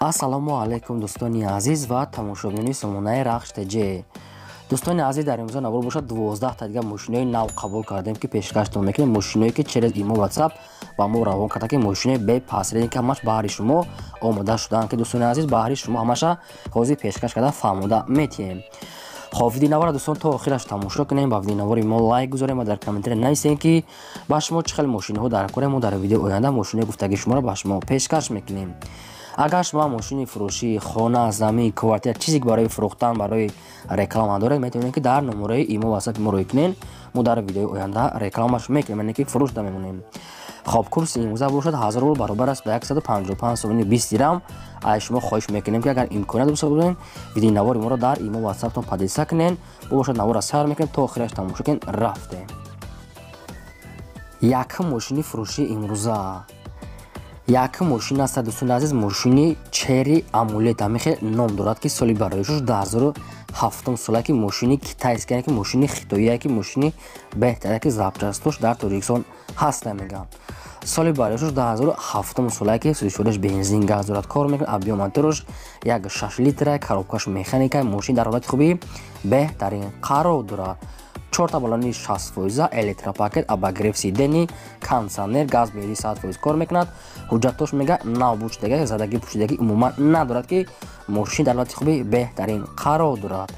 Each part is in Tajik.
Ассалому алайкум дӯстони азиз ва тамошобинони сомонаи Рахш ТЖ. Дӯстони азиз, дар имрӯза навор бошад 12 та дигар мошинои нав қабул кардем, ки пешкаштон мекунем. Мошиное ки через имо, WhatsApp ба мо равон карда, ки мошинои бе посредник ҳамаш баҳри шумо омода шудаанд, ки дӯстони азиз баҳри шумо ҳамаша ҳозир пешкаш карда фаҳмода метиҳем. Хоб, видеонавора дӯстон то охираш тамошо кунем, ба видеонавори мо лайк гузорем ва дар комментария нависем, ки ба шумо чӣ хел мошиноҳо дар корем. Мо дар видеои оянда мошинои гуфтагии шуморо ба шумо пешкаш мекунем. Агар шумо мошини фурӯшӣ, хона, замин, квартира, чизе ки барои фурӯхтан, барои реклама доред, метавонед ки дар номерои имо, WhatsApp мо рӯй кунед. Мо дар видеои оянда рекламаш мекунем, яъне ки фурӯш мемонем. Хоб, курси имрӯза бошад 1000 рубл баробар аст ба 155 сомони 20 дирам. Аз шумо хоҳиш мекунем, ки агар имконият дошта бошед, видеонавори моро дар имо, WhatsApp-тон поделиться кунед. Бо бошад навора сар мекунем, то охираш тамошо кунед. Рафтем. Якум мошини фурӯшии имрӯза, якум мошин аст, дӯстони азиз, мошини Чери Амулет, ҳамин ном дорад, ки соли бароишуш 2007 сола, ки мошини китайская, ки мошини хитоия, ки мошини беҳтаре, ки запчастош дар Тоҷикистон ҳаст, мегӯям. Соли бароишуш 2007 сола, ки сӯзишвориш бензин, газ дорад, кор мекунад, объём мотораш 1,6 литра, коробкаш механика. Мошин дар ҳолати хуби беҳтарин қарор дорад. Чорта балони 60%, электропакет, обогрев сидений, кондитсионер, газ, бензин 100% кор мекунад. Ҳуҷҷатош мега нав бучидаги, задагӣ пӯшидагӣ умуман надорад, ки мошин дар ҳолати хуби беҳтарин қарор дорад.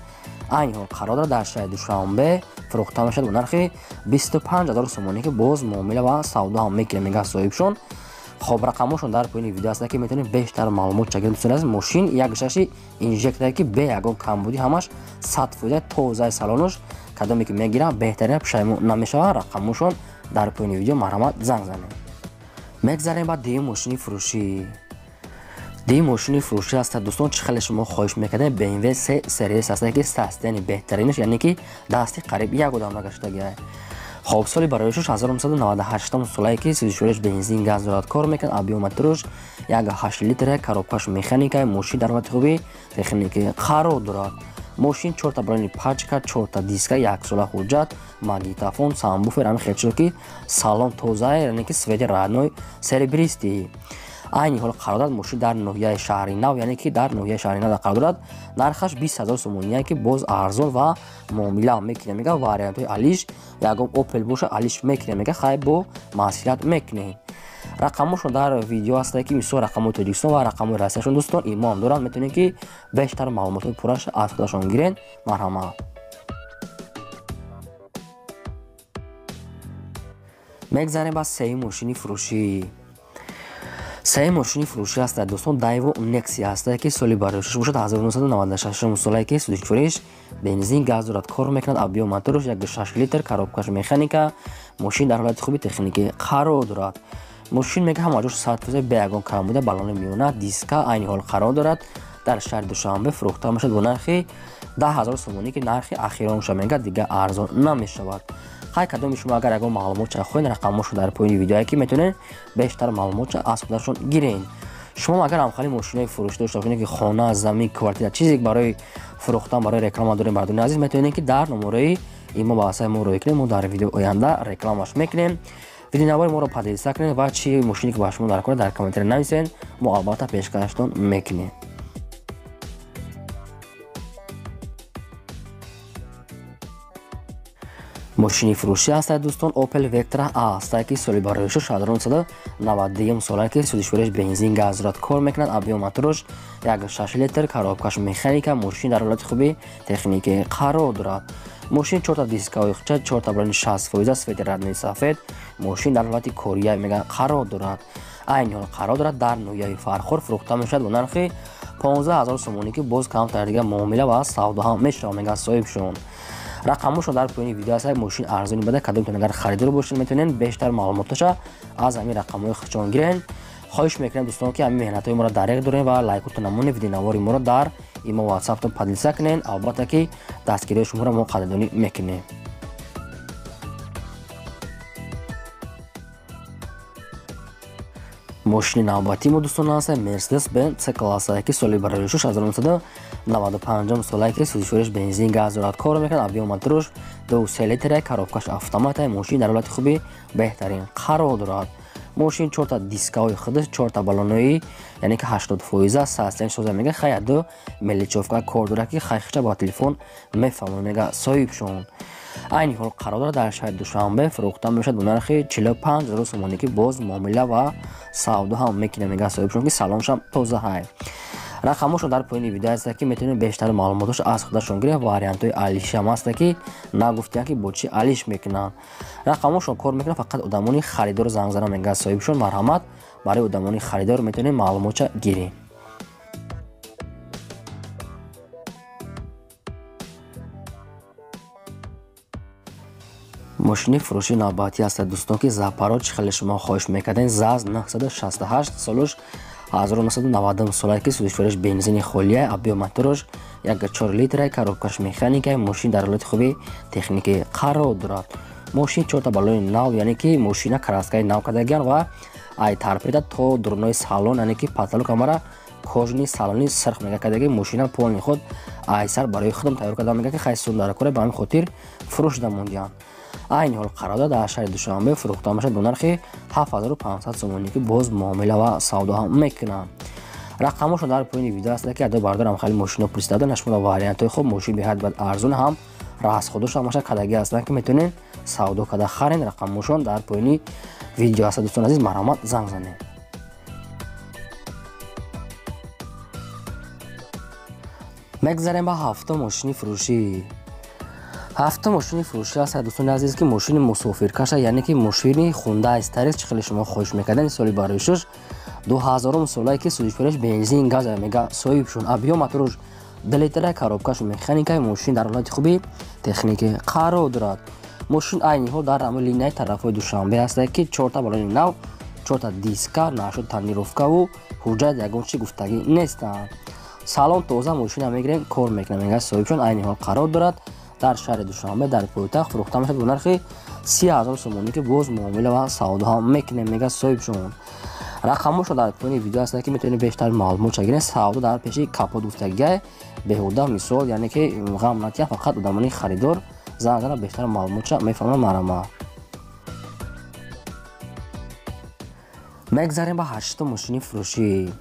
Айни ҳол қарор дорад дар шаҳри Душанбе, фурӯхта мешавад бо нархи 25 000 сомонӣ, ки боз муомила ва савдо ҳам мекунем, мега соҳибшон. Хоб, рақамҳошон дар поёни видео аст, ки метавонед бештар маълумот чагиред. Дӯстони азиз, мошин 1,6 инжектор, ки бе ягон камбудӣ, ҳамаш 100% тозаи салонош. Кадоме ки мегирам, беҳтарин, пушаймон намешавад. Рақамҳошон дар поёни видео, марҳамат, занг занед. Мегзарем ба дуюм мошини фурӯшӣ. Дуюм мошини фурӯшӣ аст, дӯстон, чӣ хеле шумо хоҳиш мекардем, BMW 3 Series аст, ки состояние беҳтаринаш, яъне ки дасти қариб як одам нагаштагиа. Хоб, соли бароишуш 1998 солае, ки сӯзишвориш бензин, газ дорад, кор мекунад, объём мотораш 1,8 литра, коробкаш механика. Мошин дар ҳолати хуби техникӣ қарор дорад. Мошин чорта балони пачка, чорта диска, яксола ҳуҷҷат, магнитофон, сабвуфер, ҳамин хел чизо, ки салон тоза, яъне ки цвети родной серебристый. Айни ҳол қарор дорад мошин дар ноҳияи Шаҳри Нав, яъне ки дар ноҳияи Шаҳри Нав қарор дорад. Нархаш 20 000 сомоние, ки боз арзон ва муомила мекунем, мега. Вариантҳои алиш, ягон Опел боша, алиш мекунем, мега, хай бо маслиҳат мекунем. Рақамҳошон дар видео ҳастае, ки мисол рақамҳои Тоҷикистон ва рақамҳои Россияшон, дӯстон, имо ҳам доранд, метавонед ки бештар маълумотҳои пурраша аз худашон гирен. Марҳамат. Мегзарем ба сеюм мошини фурӯшӣ. Сеюм мошини фурӯшӣ аст, дӯстон, Дайво Нексия ҳастае, ки соли бароишаш бошад 1996 солае, ки сӯзишвориш бензин, газ дорад, кор мекунад, объём мотораш 1,6 литр, коробкаш механика. Мошин дар ҳолати хуби техникӣ қарор дорад. Мошин мега ҳама ҷош 100%, бе ягон камбуда, балони миёна, диска. Айни ҳол қарор дорад дар шаҳри Душанбе, фурӯхта мешавад бо нархи 10 000 сомонӣ, ки нархи ахиронша, мега, дигар арзон намешавад. Хай, кадоми шумо агар ягон маълумотча хоҳед, рақамҳошон дар поёни видеое, ки метавонед бештар маълумотча аз худашон гирен. Шумо агар ҳамхали мошинои фурӯшӣ дошта бошед, ки хона, замин, квартира, чизе барои фурӯхтан, барои реклама дорем, бардони азиз, метавонед ки дар номерои имо ба васаи мо рӯй кунед. Мо дар видеои оянда рекламаш мекунем. Видеонавори моро поделиться кунед ва чӣ мошине ки ба шумо дар кор, дар комментария нависед, мо албатта пешкаштон мекунем. Мошини фурӯшӣ ҳастад, дӯстон, Opel Vectra A ҳастад, ки соли бароишуш 1992 солае, ки сӯзишвориш бензин, газ дорад, кор мекунад, объём мотораш 1,6 литр, коробкаш механика. Мошин дар ҳолати хуби техникӣ қарор дорад. Мошин чорта дискаҳои хуча, чорта балони 60%, цвети родной сафед. Мошин дар ҳолати кория, мега, қарор дорад. Айни ҳол қарор дорад дар ноҳияи Фархор, фурӯхта мешавад бо нархи 15 000 сомонӣ, ки боз камтар дига муомила ва савдо ҳам мешавад, мега соҳибшон. Рақамҳошон дар поёни видео аст. Мошин арзони бада, кадомтон агар харидор бошед, метавонед бештар маълумоташа аз ҳамин рақамҳои худшон гирен. Хоҳиш мекунем, дӯстон, ки ҳамин меҳнатҳои моро дареғ дорем ва лайкотон намонед, видеонавори моро дар имо, ватсаптон поделиться кунед. Албатта ки дастгирии шуморо мо қадрдонӣ мекунем. Мошини навбатии мо, дӯстон, аст Мерседес Бенз С классае, ки соли бароишуш 1995 солае, ки сӯзишвориш бензин, газ дорад, кор мекунад, объём мотораш 2,3 литра, коробкаш автомата. Мошин дар ҳолати хуби беҳтарин қарор дорад. Мошин 4та дискаҳои худаш, 4та баллонои, яъне ки 80% састиян соза мега, хай ду мелечовка кор дорад ки хайхча ба телефон мефаҳмад мега соҳибшон. Айни ҳол қарор дорад дар шаҳри Душанбе, фурӯхта мешавад бо нархи 45 000 сомонӣ ки боз муомила ва савдо ҳам мекунад мега соҳибшон ки салоншам тоза ҳай. Рақамошон дар поёни видео ҳаст ки метавонед бештар маълумотошо аз худашон гиред. Вариантҳои алишам ҳаст ки нагуфтиянд ки бо чӣ алиш мекунанд. Рақамошон кор мекунад фақат одамони харидор занг зана мега соҳибшон. Марҳамат, барои одамони харидор метавонед маълумотша гиред. Мошини фурӯши навбатӣ ҳаст дӯстон ки Запорожец хеле шумо хоҳиш мекардем, ЗАЗ 968 солуш 1990 солае ки сӯзишвориш бензини холия, объём мотораш 1.4 литра, коробкаш механика, мошин дар ҳолати хуби техникӣ қарор дорад. Мошин 4та баллони нав, яъне ки мошина краскаи нав кардагиан ва ай торпеда то дурунои салон, яъне ки потолок ҳамара кожаный салони сирх мега кардаги. Мошина полный худ айсар барои худам тайёр карда мега ки хай сундаракора, ба ҳамин хотир фурӯш шуда мондианд. Айни ҳол қарор дорад дар шаҳри Душанбе, фурӯхта мешавад бо нархи 7500 сомонӣ ки боз муомила ва савдо ҳам мекунанд. Рақамошон дар поёни видео ҳаст ки адо бардорам хеле мошино пурсида нашмуда вариантҳои хуб, мошин беҳад бад арзон ҳам расходош ҳамаша кардагӣ ҳастанд ки метавонед савдо карда харен. Рақамошон дар поёни видео ҳаст дӯстон азиз, марҳамат занг занед. Мегзарем ба ҳафтум мошини фурӯшӣ. Ҳафтум мошини фурӯшӣ аст дӯстони азиз ки мошини мусофиркаша, яъне ки мошини Хундай Старис, чӣ хеле шумо хоҳиш мекардем, соли барои шуш 2000 солае ки сӯзишвориш бензин газ мега соҳибшон. Объём мотораш 2 литра, коробкаш механика, мошин дар ҳолати хуби техникӣ қарор дорад. Мошин айни ҳол дар ҳамон линияи тарафҳои Душанбе ҳаст ки 4та баллони нав, 4та диска, нашуд тонировкаву ҳуҷҷат ягон чӣ гуфтагӣ нестанд. Салон тоза, мошина мегирем, кор мекунам мега соҳибшон. Айни ҳол қарор дорад дар шаҳри Душанбе, дар пойтахт, фурӯхта мешавад бо нархи 30 000 сомонӣ ки боз муомила ва савдо ҳам мекунем мега соҳибшон. Рақамошон дар поёни видео ҳаст ки метавонед бештар маълумот гиред. Савдо дар пеши капот гуфтагиай беҳуда мисол, яъне ки ғам натия, фақат одамони харидор занг зана бештар маълумотша мефаҳманд. Марҳамат. Мегзарем ба ҳаштум мошини фурӯшӣ.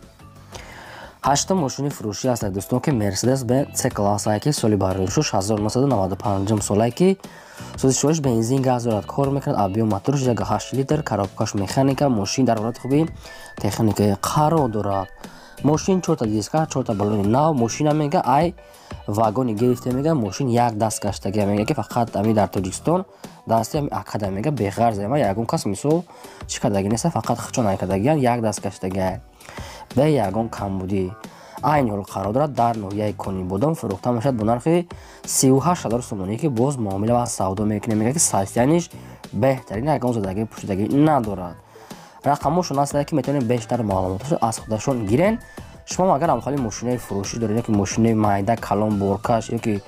Ҳаштум мошини фурӯшӣ аст дӯстон ки Mercedes Benz C классае ки соли барои шуш 1995 солае ки сӯзишвориш бензин газ дорад, кор мекунад. Объём мотораш 1.8 литр, коробкаш механика, мошин дар ҳолати хуби техникӣ қарор дорад. Мошин 4та диска, 4та баллони нав, мошина мега ай вагони гирифта мега, мошин як даст гаштагия мега ки фақат ами дар Тоҷикистон дасти ами акада мега, беғарз ама ягон кас мисол чӣ кардаги неста, фақат хучон айкардагиян, як даст гаштагия бе ягон камбудӣ. Айни ҳол қарор дорад дар ноҳияи Конибодом, фурӯхта мешавад бо нархи 38 000 сомонӣ ки боз муомила ва савдо мекунем мега ки састияниш беҳтарин, ягон задагӣ пӯшидагӣ надорад. Рақамошон ҳаст ки метавонед бештар маълумоташро аз худашон гирен. Шумо агар ҳамхали мошинаи фурӯшӣ доред, ё ки мошинаи майда, калон, боркаш, ё ки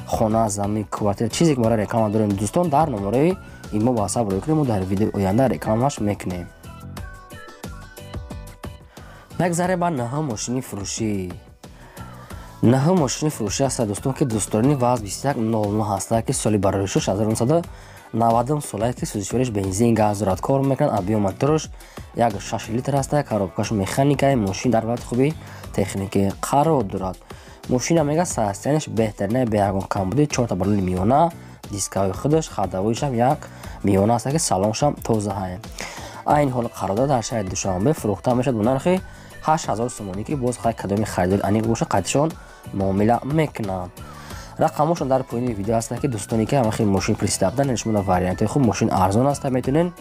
хона, замин, квартира, чизе ки барои реклама дорем дӯстон, дар номерои имо WhatsApp рӯй кунем, мо дар видеои оянда рекламаш мекунем. Мегзарем ба наҳум мошини фурӯшӣ. Наҳум мошини фурӯшӣ аст дӯстон ки дӯстдорони ВАЗ 2109 ҳаст ки соли барои шуш 1990 солае ки сӯзишвориш бензин газ дорад, кор мекунад. Объём мотораш 1.6 литр аст, коробкаш механика, мошин дар ҳолати хуби техникӣ қарор дорад. Мошина мега састияниш беҳтарина, бе ягон камбудӣ, 4та баллони миёна, дискаҳои худаш, ходовоишам як миёна аст ки салоншам тоза ҳай. Айни ҳол қарор дорад дар шаҳри Душанбе, фурӯхта мешавад бо нархи 8000 сомонӣ ки боз хай кадоми харидори аниқ боша қайдшон муомила мекунанд. Рақамошон дар поёни видео ҳаст ки дӯстоне ки ҳама хел мошин пурсида буданд, шумо дар вариантҳои хуб мошин арзон аст, метавонед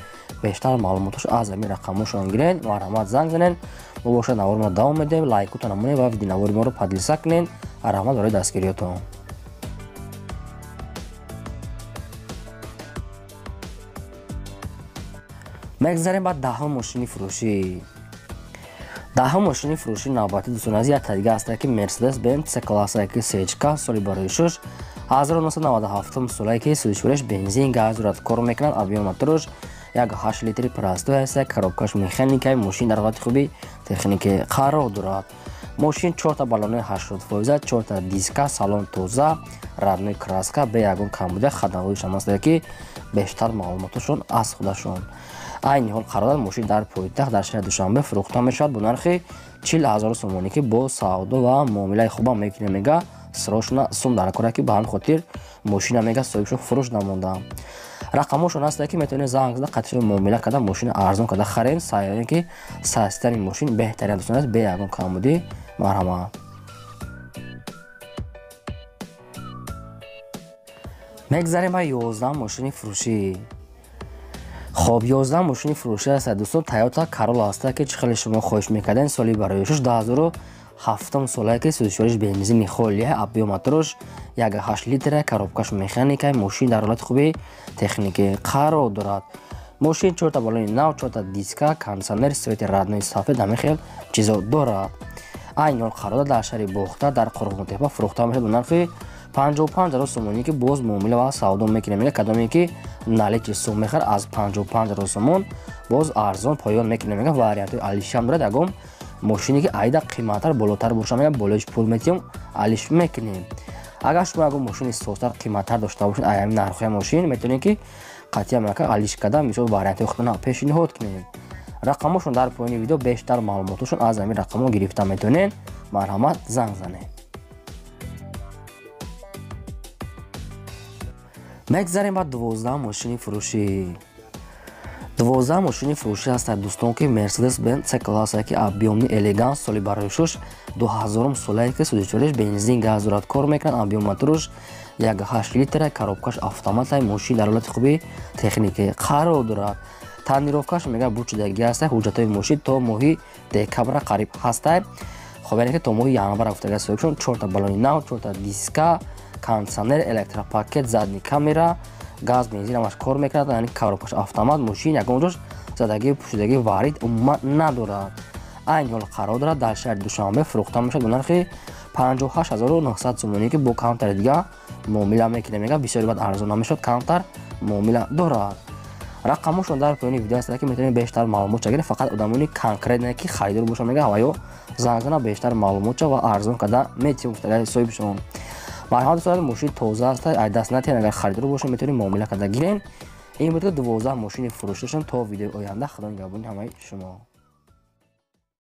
бештар маълумоташро аз ҳамин рақамошон гиред. Марҳамат занг занед. Мо бошад навори мо давом медиҳем, лайкотон намонед ва видеонавори моро поделиться кунед. Раҳмат барои дастгириётон. Мегзарем ба даҳум мошини фурӯшӣ. Даҳум мошини фурӯши навбатӣ дӯстони азиз як дига аст ки Mercedes Benz C классае ки сечка соли барои шуш 1997 солае ки сӯзишвориш бензин газ дорад, кор мекунад. Объём мотораш 1.8 литри простой аст, коробкаш механика, мошин дар ҳолати хуби техникӣ қарор дорад. Мошин 4та баллонои 80%, 4та диска, салон тоза, родной краска, бе ягон камбудия, ходовоишам аст ки бештар маълумоташон аз худашон. Айни ҳол қарор дорад мошин дар пойтахт дар шаҳри Душанбе фурӯхта мешавад бо нархи 40 000 сомонӣ, ки бо савдо ва муомилаи хубам мекунем. Мега срочно сум дар кора, ки ба ҳамин хотир мошина мега соҳибшон фурӯш намондаам. Рақамошон ҳаста, ки метавонед занг зада қатишон муомила карда, мошина арзон карда харем. Сайёре ки састани мошин беҳтарин, дӯстон аст, бе ягон камбудӣ. Марҳамат. Мегзарем ба 11 мошини фурӯшӣ. Хоб, 11 мошини фурӯшӣ аст, дӯстон. Тойота Карола ҳаста, ки чӣ хеле шумо хоҳиш мекардем. Соли бароишуш 2007 солае, ки сӯзишвориш бензини холия, объём мотораш 1,8 литра, коробкаш механика. Мошин дар ҳолати хуби техникӣ қарор дорад. Мошин чорта балони нав, чорта диска, кондитсионер, свети родной сафед, ҳамин хел чизо дорад. Айни ҳол қарор дорад дар шаҳри Бохтар, дар Қурғонтепа фурӯхта мешавад бо нархи 55 000 сомонӣ, ки боз муомила ва савдо мекунем. Мега кадоме ки наличный сум мехар, аз 55 000 сомон боз арзон поён мекунем. Мега вариантҳои алишам дорад. Ягон мошине ки айда қиматтар, болотар боша, мега болоиш пул метиҳем, алиш мекунем. Агар шумо ягон мошини созтар, қиматтар дошта бошед ай ҳамин нархҳои мошин, метавонед ки қатъиян мака алиш карда, мисол, вариантҳои худтона пешниҳод кунем. Рақамошон дар поёни видео, бештар маълумотошон аз ҳамин рақамҳо гирифта метавонед. Марҳамат, занг занед. Мегзарем ба 12 мошини фурӯшӣ. 12 мошини фурӯшӣ ҳастад, дӯстон, ки Мерседес Бенз С класса, ки объёмный элеганс, соли бароишуш 2000 солае, ки сӯзишвориш бензин, газ дорад, кор мекунад. Объём мотораш 1,8 литра, коробкаш автомата. Мошин дар ҳолати хуби техникӣ қарор дорад. Тонировкаш мега бучудагӣ ҳаста. Ҳуҷҷатҳои мошин то моҳи декабра қариб ҳастай. Хоб, яъне ки то моҳи январа гуфтага соҳибшон. Чорта балони нав, чорта диска, кондитсионер, электропакет, задний камера, газ, бензин ҳамаш кор мекунад, яъне коробкаш автомат. Мошин ягон ҷош задагӣ, пӯшидагӣ, варид умуман надорад. Айни ҳол қарор дорад дар шаҳри Душанбе, фурӯхта мешавад бо нархи 58 900 сомонӣ, ки бо камтари дига муомила мекунем. Мега бисёри баъд арзон намешавад, камтар муомила дорад. Рақамошон дар поёни видео ҳаст, ки метавонед бештар маълумот гиред. Фақат одамони конкретне ки харидор бошанд, мега ҳаваё занг зана, бештар маълумотча ва арзон карда метиҳем, гуфтага соҳибшон. Марҳамат, дӯстон, мошини тоза аст, ай даст натиҳед. Агар харидор бошед, метавонед муомила карда гирен. Ин буд 12 мошини фурӯшашон. То видеои оянда, худо нигаҳбони ҳамаи шумо.